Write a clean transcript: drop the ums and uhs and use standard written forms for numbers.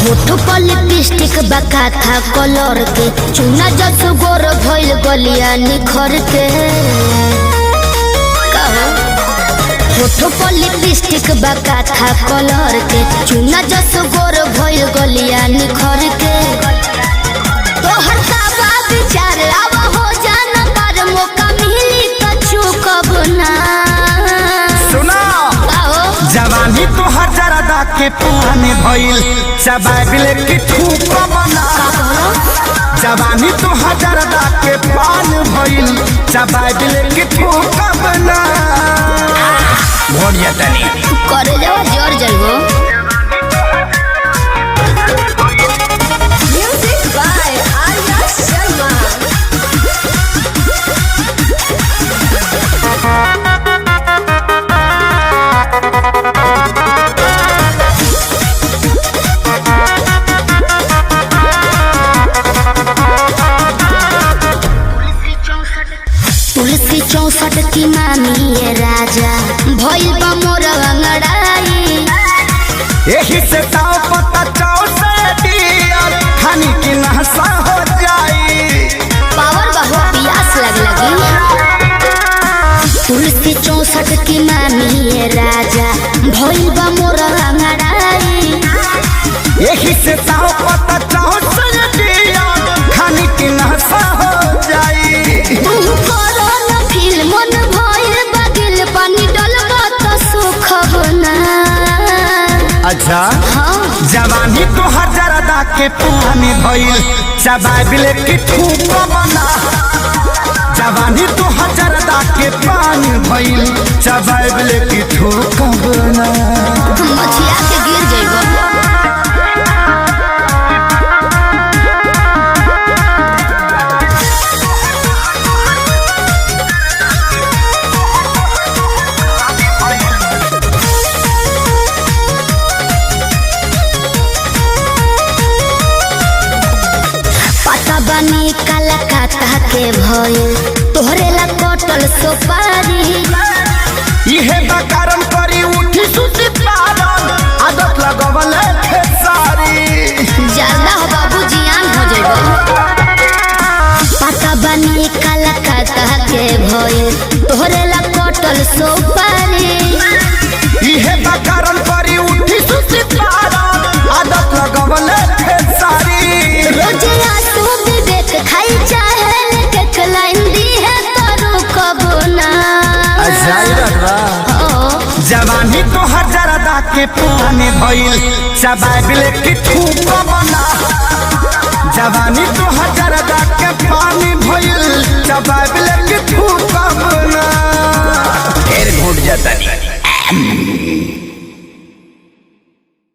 होठ पर लिपस्टिक बका था कलर के, चूना जस गोर भइल गलिया निखर के। कहो होठ पर लिपस्टिक बका था कलर के, चूना जस गोर भइल गलिया निखर के। तोहर का बा विचार, आवा हो जाना पर मौका मिली कछु कब ना। सुना, कहो। जवानी तो हजारा के पानी भइल, चबाबिल की थूक बना। जवानी तो हजारा के पान भइल, चबाबिल की थूक बना। भोर जतनी करे जाओ जोर जइबो। Music by Arya Sharma. तुलसी 64 की मामी ये राजा, भइल बा मोर अंगड़ाई। यही से ताव पता चाव से डियर खानी की नशा हो जाई। पावर बहु प्यास लग लगी। तुलसी 64 की मामी ये राजा, भइल बा मोर अंगड़ाई। यही से ताव पता चाव से डियर खानी की नशा हो जाई। तू करो न फील, मन भइल बा गिल, पानी डलबा त सुख ना। अच्छा। हाँ। जवानी तो हजारा के पानी भइल, चबाबिल की थूक बना। जवानी तो हजारा के पानी भइल, चबाबिल की थूक बना। मछिया के गिर जइबो। पता बनी काला काता के भइल, तोहरे ला कटल सोपारी। इहे बकारम करी उठी सुती पारन, आदत लगवल खेसारी। ज्यादा हो बाबू जियान हो जइबो। पता बनी काला काता के भइल, तोहरे ला कटल सोपारी। इहे बकारम करी उठी सुती पारन, आदत लगवल खेसारी। रोज आंसू विवेक खाई चाहे लेके लाइन दी है तारू कबो ना। अच्छा, ई बात बा। ओ, जवानी तो हजारा के पानी भइल, चबाबिल की थूक बना। जवानी तो हजारा के पानी भइल, चबाबिल की थूक बना। ढेर घोट जाता।